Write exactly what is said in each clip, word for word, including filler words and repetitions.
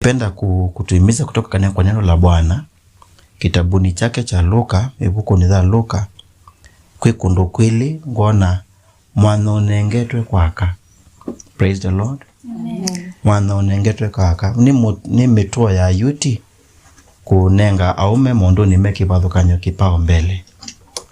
Ningependa ku-, kutuhimiza kutoka kane-, kwa neno la Bwana, kitabuni chake cha Luka, ĩvukunĩ ya Luka, kwĩ kũndũ kwĩlĩ ngwona mwanya ũnengetwe kwa aka. Praise the Lord. Amen. Mwanya ũnengetwe kwa aka. Nĩ mũ-, nĩ mĩtuo ya Ayuti kũnenga aũme maũndũnĩ me kĩvathũkany'o kipaumbele.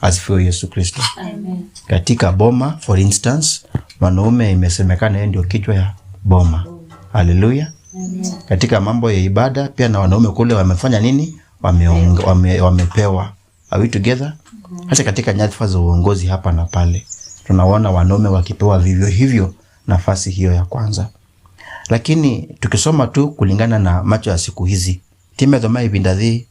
Asifiwe Yesu Kristo. Amen. Katika boma, for instance, mwanaume imesemekana yeye ndio kichwa ya boma. Haleluya. Amen. Katika mambo ya ibada pia na wanaume kule wamefanya nini? Wameong-, wame-, wamepewa. Are we together? Hata katika nyadhifa za uongozi hapa na pale, tunaona wanaume wakipewa vivyo hivyo nafasi hiyo ya kwanza. Lakini tukisoma tu kulingana na macho ya siku hizi, ti metho ma ĩvinda yĩĩ.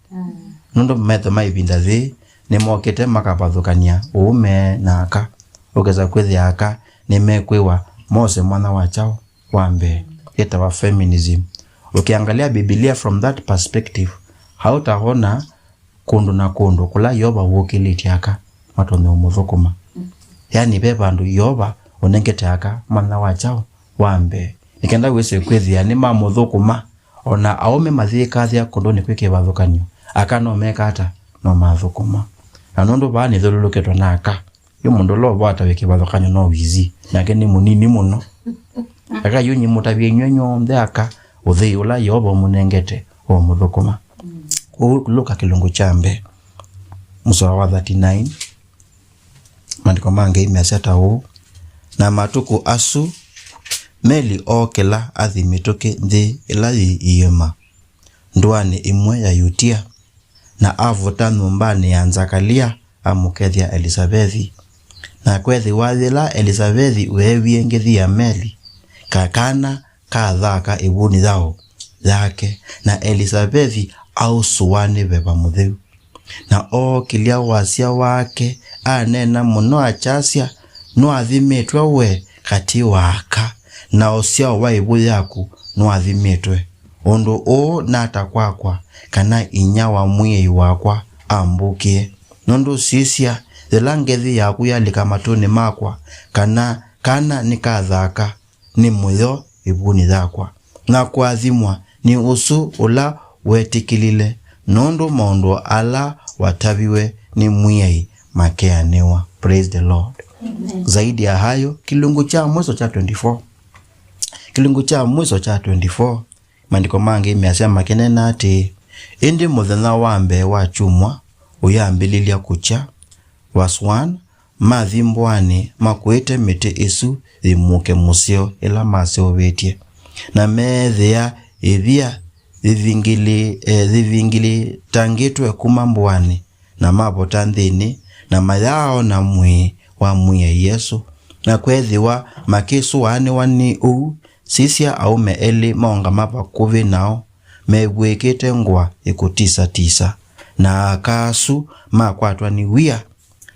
Nũndũ metho ma ĩvinda yĩĩ nĩmokĩte makavathũkany'a ũũme na aka. Ũkesa kwĩthĩa aka nĩmekwĩwa mose mwana wa kyaũ wa mbee. Ĩtawa feminism. Ũkĩangalia Biblia from that perspective, hautaona kũndũ na kũndũ kũla Yeova wũkĩlĩtye aka matonya ũmũthũkũma. Yani, ve vandũ Yeova ũnengete aka mwana wa kyaũ wa mbee, nĩ kenda wĩse kwĩthĩa nĩmamũthũkũma. O na aũme mayĩkathĩa kũndũnĩ kwĩ kĩvathũkany'o, aka no meka ata? No mathũkũma. Na nũndũ vaa nĩthyũlũlũkĩtwe na aka, yu mũndũ ũla ũvata wĩ kĩvathũkany'o no wizi, nake nĩ mũnini mũno. Aka yu nyimũtavye inyw'ĩ nyw'onthe aka ũthei ũla Yeova ũmũnengete ũmũthũkũma. Kũu Luka kĩlungu kya mbee, mũsoa wa thirty-nine, maandĩko ma Ngai measya ta ũũ: Na matukũ asu, Meli ookĩla athi mĩtũkĩ nthĩ ĩla yĩ iĩma, ndũanĩ ĩmwe ya Yutia, na avuta nyũmbanĩ ya Nzakalia amũkethya Elisavethi. Na kweethĩwa yĩla Elisavethi weewie ngĩthi ya Meli, kakana kathaka ĩvunĩ yaũ yake, na Elisavethi ausũwa nĩ Veva Mũtheu. Na ookĩlya wasya wake, aneena mũno akyasya, Nũathimĩtwe we katĩ wa aka, na ũsyao wa ĩvu yaku nũathimĩtwe. Ũndũ ũũ nata kwakwa, kana inyia wa Mwĩai wakwa ambũkĩe! Nũndũ sisya, yĩla ngĩthi yaku yalika matũnĩ makwa, kana kana nĩkathaka, nĩ mũyo ĩvunĩ yakwa. Na kũathimwa nĩ ũsu ũla wetĩkĩlile, nũndũ maũndũ ala wataviwe nĩ Mwĩai makeanĩwa. Praise the Lord. Amen. Zaidi ya hayo, kĩlungu kya mwiso kya twenty-four. Kĩlungu kya mwiso kya twenty-four, maandĩko ma Ngai measya makĩneena atĩĩ, Ĩndĩ mũthenya wa mbee wa kyumwa ũyambĩlĩlya kũkya, verse one, mathi mbũanĩ makũĩte mĩtĩ ĩsu yĩmũke mũseo ĩla maseũvĩtye, na meethĩa ĩvia yĩvingili-, eh, yĩvingilitangĩtwe kuma mbũanĩ, na mavota nthĩnĩ, na mayaaona mwĩĩ wa Mwĩai Yesũ. Na kweethĩwa makĩsũanĩwa nĩ ũu, sisya, aũme elĩ maũngama vakuvĩ nao, mevw'ĩkĩte ngũa ĩkũtisa-tisa. Na aka asu makwatwa nĩ wia,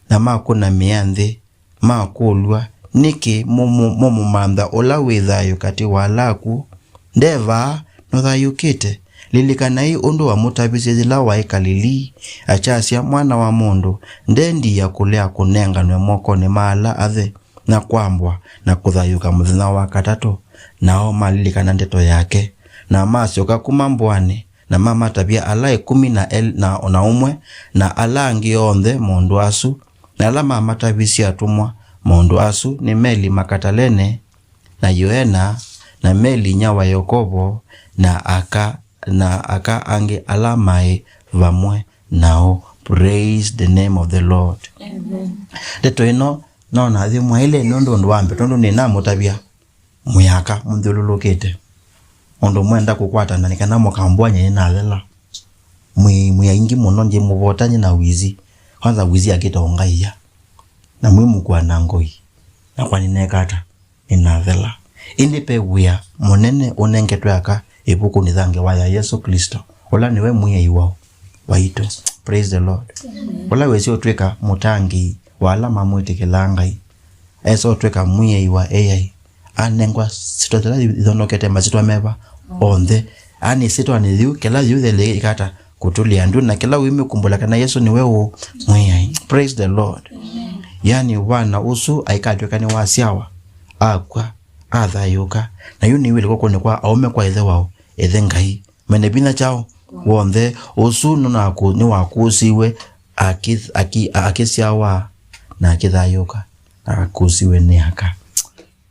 na makũnamĩa nthĩ, makũlw'a, Nĩkĩ mũmũ-, mũmũmantha ũla wĩ thayũ katĩ wa ala akw'ũ? Nde vaa, nũthayũũkĩte? Lilikanai ũndũ wamũtavisye yĩla waĩ Kalilii, akyasya, 'Mwana wa mũndũ ndendiĩa kũlea kũnenganwe mokonĩ ma ala athe, na kwambwa, na kũthayũũka mũthenya wa katatũ.' Nao malilikana ndeto yake, na masyoka kuma mbũanĩ, na mamatavya ala ĩkũmi na el-, na, na ũmwe, na ala angĩ onthe maũndũ asu. Na ala mamatavisye atũmwa maũndũ asu nĩ Meli Makatalene, na Yoena, na Meli inyia wa Yakovo, na aka, na aka angĩ ala maĩ vamwe nao. Praise the name of the Lord. Amen. Ndeto ĩno nona yĩ mwaĩle nũndũ ũndũ wa mbee, tondũ nĩnamũtavya mwĩ aka mũthyũlũlũkĩte. Ũndũ mwenda kũkwatana nĩ kana mũkambũany'a nĩnathela. Mwĩ, mwĩ aingĩ mũno, ndĩmũvota nyĩ na wizi. Kwanza wizi akĩta ũngaia. Na mwĩ mũkua na ngoi. Nakwa nĩneka ata? Nĩnathela. Ĩndĩ ve wĩa mũnene ũnengetwe aka ĩvukunĩ ya ngewa ya Yesũ Klĩsto, ũla nĩwe Mwĩai wa, waitũ. Praise the Lord. Amen. Ũla wĩsĩ ũtw'ĩka mũtangĩĩi wa ala mamwĩtĩkĩlaa Ngai. Esa ũtw'ĩka Mwĩai wa A I. Anengwa syĩtwa ila ithonokete masyĩtwa meva onthe. Ani syĩtwanĩ yĩu, kĩla yĩu yĩlĩ ĩkata kũtũlĩa ndu, na kĩla wĩmĩkumbũla kana Yesũ nĩwe ũ Mwĩai. Praise the Lord. Amen. Yani, vwana ũsu aikatw'ĩka nĩwasyawa, akw'a, athayũũka. Na yu nĩwĩlĩ kũkũnĩ kwa aũme kwa ĩthe wao, ĩthe Ngai. Mwene vinya kyaũ w'onthe, ũsu nũnaku-, nĩwakũsiwe akĩ-, akĩ-, akĩsyawa na akĩthayũka, na akũsiwe nĩ aka.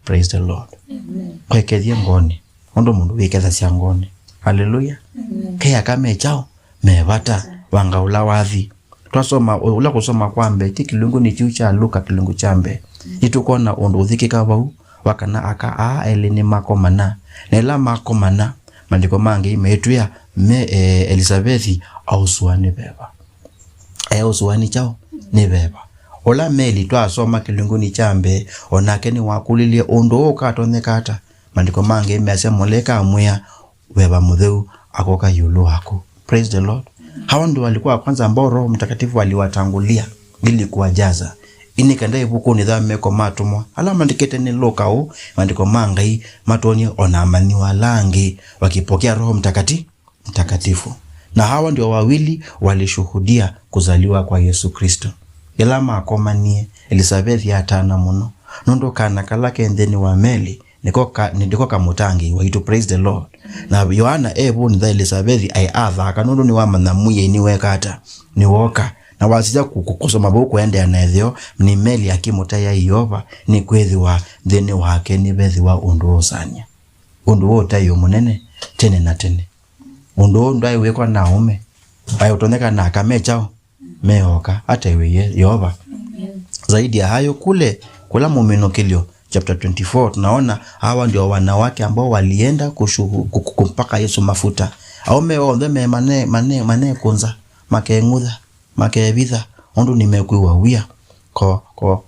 Praise the Lord. Amen. Kwekethie ngoni, ũndũ mũndũ wĩkethasya ngoni. Haleluya. Amen. Ke aka me kyaũ? Me vata, wanga ũla wathi. Twasoma, ũla kũsoma kwa mbee, ti kĩlungunĩ kĩu kya Luka kĩlungu kya mbee. Nĩtũkwona ũndũ ũthikĩka vau, wa kana aka aa elĩ nĩmakomana. Na ĩla makomana, maandĩko ma Ngai maitwĩa me, eh, Elisavethi ausũa nĩ veva. Eũsũa nĩ kyaũ? Nĩ veva. Ũla Meli twasoma kĩlungunĩ kya mbee, o nake nĩwakũlilye ũndũ ũũ ũkatonyeka ata? Maandĩko ma Ngai measya mũlaĩka amwĩa, veva mũtheu akoka ĩũlũ waku. Praise the Lord. Hawa ndio walikuwa wa kwanza ambao Roho Mtakatifu aliwatangulia ili kuwajaza. Ĩndĩ kenda ĩvukunĩ ya Meko ma Atũmwa, ala maandĩkĩte nĩ Luka ũũ, maandĩko ma Ngai matwonie ona amanyĩw'a ala angĩ wakipokea Roho Mtakatifu. Mtakatifu. Na hawa ndio wawili walishuhudia kuzaliwa kwa Yesu Kristo. Ĩla makomanie, Elisavethi atana mũno, nũndũ kana kala ke nthĩnĩ wa Meli nĩko ka-, nĩ-, nĩko kamũtangĩĩi waitũ. Praise the Lord. Na Yoana e vũnĩ ya Elisavethi aĩ athaka, nũndũ nĩwamanya Mwĩai nĩweka ata? Nĩwoka. Na wasisya kũ-, kũ-, kũsoma vau kũendeea na ĩtheo, nĩ Meli akĩmũtaĩa Yeova, nĩkwĩthĩwa nthĩnĩ wake nĩvethĩwa ũndũ wa ũsany'a, ũndũ wa ũtaĩo mũnene tene na tene. Ũndũ ũũ ndwaĩ wĩkwa na aũme, waĩ ũtonyeka na aka me kyaũ? Me oka, ataĩwe Ye-, Yeova. Amen. Zaidi ya hayo, kule kũla Mũminũkĩlyo chapter twenty-four, tunaona hawa ndio wanawake ambao walienda kushuhu-, ku-, ku-, kumpaka Yesu mafuta. Aũme onthe me mane-, mane-, manekũnza, makeng'utha, makevitha, ũndũ nĩmekwĩw'a wia. Ko, ko,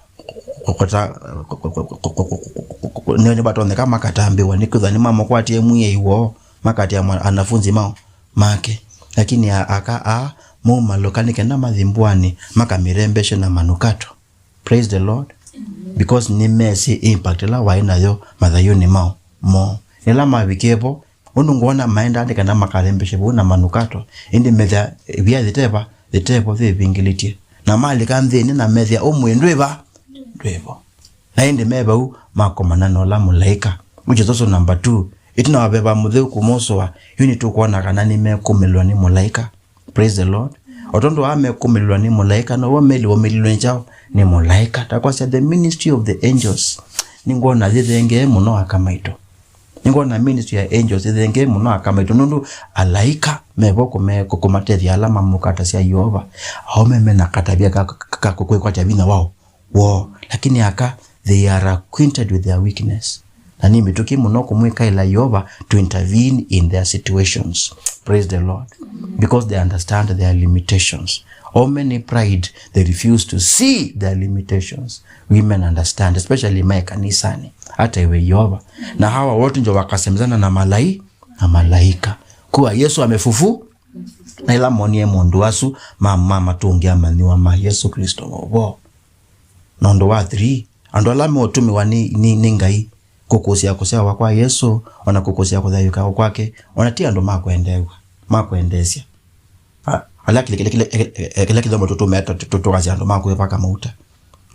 ko, kota, ko, ko, nĩ, nĩvatonyeka makatambĩwa, nĩkwĩthwa nĩmamũkwatie Mwĩai woo, makatia mwa-, anafunzi mao make. Lakini a-, aka aa maumalũka nĩ kenda mathi mbũanĩ makamĩrembeshe na manukato. Praise the Lord. Amen. Because nĩmesĩ impact ĩla waĩ nayo mathayũnĩ mao moo. Nĩla mavikie vo, ũndũ ngwona maendaa nĩ kana makarembeshe vau na manukato, ĩndĩ methĩa ĩvia yĩteva, yĩtevo yĩvingĩlĩtye. Na malika nthĩnĩ na methĩa ũmũĩ ndwĩva? Ndwĩvo. Na ĩndĩ me vau makomana na ũla mũlaĩka, which is also number two. Ĩtina wa veva mũtheu kũmosũa, yu nĩtũkwona kana nĩmekũmĩlwa nĩ mũlaĩka. Praise the Lord. O tondũ aa mekũmĩlwa nĩ mũlaĩka, now'o Meli waũmĩlilwe nĩ kyaũ? Nĩ mũlaĩka. Ta kwasya, the ministry of the angels, nĩngwona yĩthengee mũno aka maitũ. Nĩngwona ministry ya angels ĩthengee mũno aka maitũ, nũndũ alaĩka me vo kũme-, kũ-, kũmatethya ala mamũkatasya Yeova. Aũme mena katavya ka, ka, ka, ka kwĩkwatya vinya wao woo, lakini aka, they are acquainted with their weakness. Na nĩ mĩtũkĩ mũno kũmwĩkaĩla Yeova to intervene in their situations. Praise the Lord. Because they understand their limitations. Aũme nĩ pride, they refuse to see their limitations. Women understand, especially maĩ kanisani, ataĩwe Yeova. Na hawa wote ndio wakasemezana na malai-, na malaĩka kuwa Yesu amefufu-, na ĩla monie mũndũ asu ma, ma matũngĩa amanyĩw'a ma Yesu Kristo maũvoo. Na ũndũ wa three, andũ ala meũtũmĩwa nĩ, nĩ, nĩ Ngai kũkũsya kũsyawa kwa Yesũ, o na kũkũsya kũthayũũka kwake, o na ti andũ ma kwendeew'a, ma kwendeesya. A-, ala kĩla, kĩla, kĩla, kĩla, kĩla kĩthomo tũtũmĩa tũ-, tũ-, tũkasya andũ ma kwĩvaka mauta.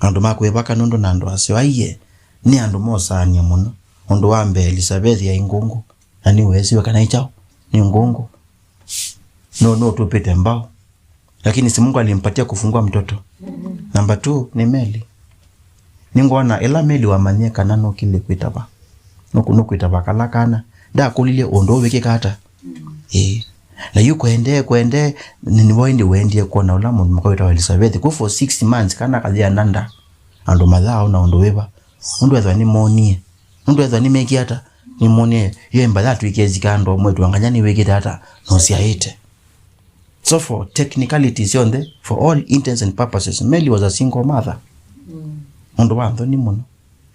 Andũ ma kwĩvaka nũndũ na andũ asu aiee, nĩ andũ mosaanĩa mũno. Ũndũ wa mbee, Elisavethi aĩ ngũngũ, na nĩweesiwe kana nĩ kyaũ? Nĩ ngũngũ. No, no tupite mbao. Lakini si Mungu alimpatia kufungua mtoto? Number two, nĩ Meli. Nĩngwona ĩla Meli wamanyie kana nũkĩlye kwĩtava. Nũkũ-, nũkwĩtava kala kana. Ndakũlilye ũndũ ũũ wĩkĩka ata? Ĩĩ. Na yu kwendee, kwendee, nĩ, nĩvo ĩndĩ wendie kwona ũla mũndũ mũka wĩtawa Elizabeth. Ku for six months, kana kathĩana nda. Andũ mathaa ona ũndũ wĩva. Ũndũ ethwa nĩmonie. Ũndũ ethwa nĩmekie ata? Nĩmonie. Yo ĩmba yatwĩkie zika andũ mwĩtu anganya nĩwĩkĩte ata? Nũsyaĩte. So for technicalities syonthe, for all intents and purposes, Mary was a single mother. Mm. Mũndũ wa nthoni mũno.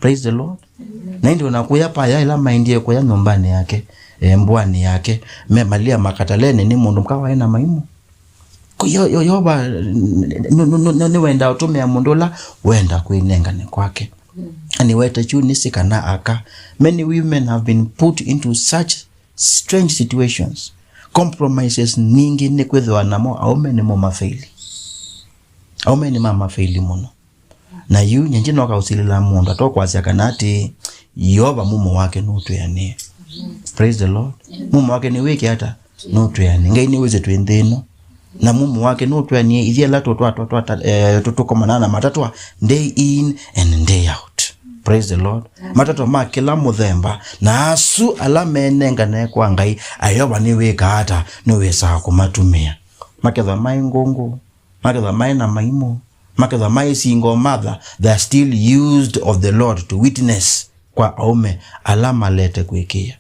Praise the Lord. Amen. Na ĩndĩ ona kũya paya ĩla maendie kũya nyũmbanĩ yake, eh, mbũanĩ yake, me Malia Makatalene nĩ mũndũ mũka waĩ na maimũ. Ko Yo-, Yo-, Yeova, n-, n-, n-, n-, nĩwenda ũtũmĩa mũndũ ũla wenda kwĩnengane kwake. Mm. Na nĩwete kyu nĩsĩ kana aka. Many women have been put into such strange situations. Compromises nyingĩ nĩ kwĩthĩwa namo aũme nĩmo mafeili. Aũme nĩ ma mafeili mũno. Na yu, nyingi no kausilĩla mũndũ atokwasya kana atĩ Yeova mumo wake nũtwĩanĩe. Praise the Lord. Mumo wake nĩwĩke ata? Nũtwĩanĩe. Ngai nĩwĩsĩ twĩ nthĩ ĩno. Na mumu wake nũtwĩanĩe ithyĩ ala tũ-, twa-, twa-, twa-, ta-, eh, tũ-, tũkomanaa na matatwa day in and day out. Praise the Lord. Matatwa ma kĩla mũthemba, na asu ala menengane kwa Ngai, Yeova nĩwĩkaa ata? Nĩwĩsaa kũmatũmĩa. Makethwa maĩ ngũngũ, makethwa maĩ na maimũ, makethwa maĩ single mother, they are still used of the Lord to witness kwa aũme ala malete kwĩkĩĩa.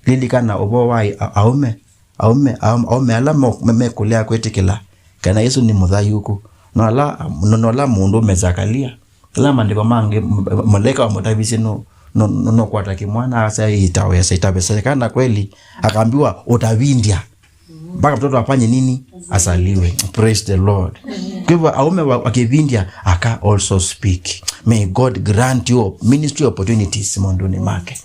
Lilikana ũvoo wa a-, aũme, aũme, aũme, aũme ala mo-, me-, mekũlea kwĩtĩkĩla kana Yesũ nĩ mũthayũku. No ala, no, no ala mũndũũme Zakalia, ala maandĩko mangĩ, m-, m-, mũlaĩka wamũtavisye no, no, no, no kwata kĩmwana, asa itawe, asa itaveseka na kweli, akaambiwa, "Utavindya mpaka mtoto afanye nini? Asaliwe." Praise the Lord. Kwa hivyo, aume wa, wakivindya, aka also speak. May God grant you ministry opportunities maũndũnĩ make.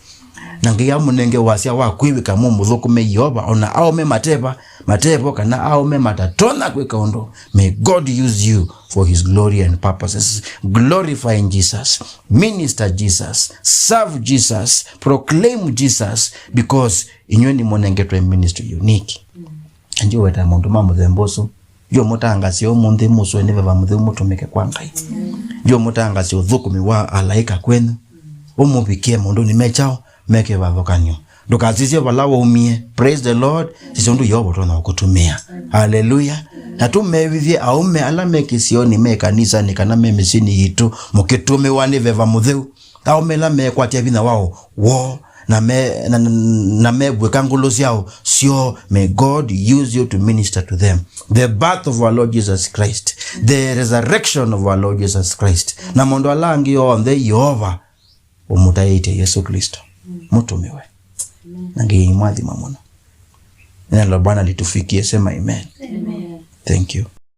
Na Ngai amũnenge wasya wa kwĩw'ĩka mũmũthũkũme Yeova, ona aume mateva, matevo, kana aume matatonya kwĩka ũndũ. May God use you for his glory and purposes. Glorifying Jesus, minister Jesus, serve Jesus, proclaim Jesus, because inyuĩ nĩmũnengetwe ministry unique. Ndiũweta maũndũ ma mũthemba ũsu. Ndiũmũtangasya ũmũnthĩ mũsũe nĩ Veva Mũtheu mũtũmĩke kwa Ngai. Ndiũmũtangasya ũthũkũmi wa alaĩka kwenyu. Ũmũvikĩe maũndũnĩ me kyaũ? Me kĩvathũkany'o. Ndũkasisye vala waumie. Praise the Lord. Sisya ũndũ Yeova ũtonya kũkũtũmĩa. Haleluya. Na tũmew'ĩthye aũme ala me kĩsionĩ, me kanisanĩ, kana me mĩsyĩnĩ yitũ, mũkĩtũmĩwa nĩ Veva Mũtheu. Aũme ala mekwatya vinya wao woo, na me, na, na, na mevw'ĩka ngũlũ syao syoo, may God use you to minister to them. The birth of our Lord Jesus Christ, the resurrection of our Lord Jesus Christ, na maũndũ ala angĩ onthe Yeova ũmũtaĩtye Yesũ Klĩsto. Mũtũmĩwe. Na Ngai mwathima mũno. Neno la Bwana litufikie, sema amen. Amen. Thank you.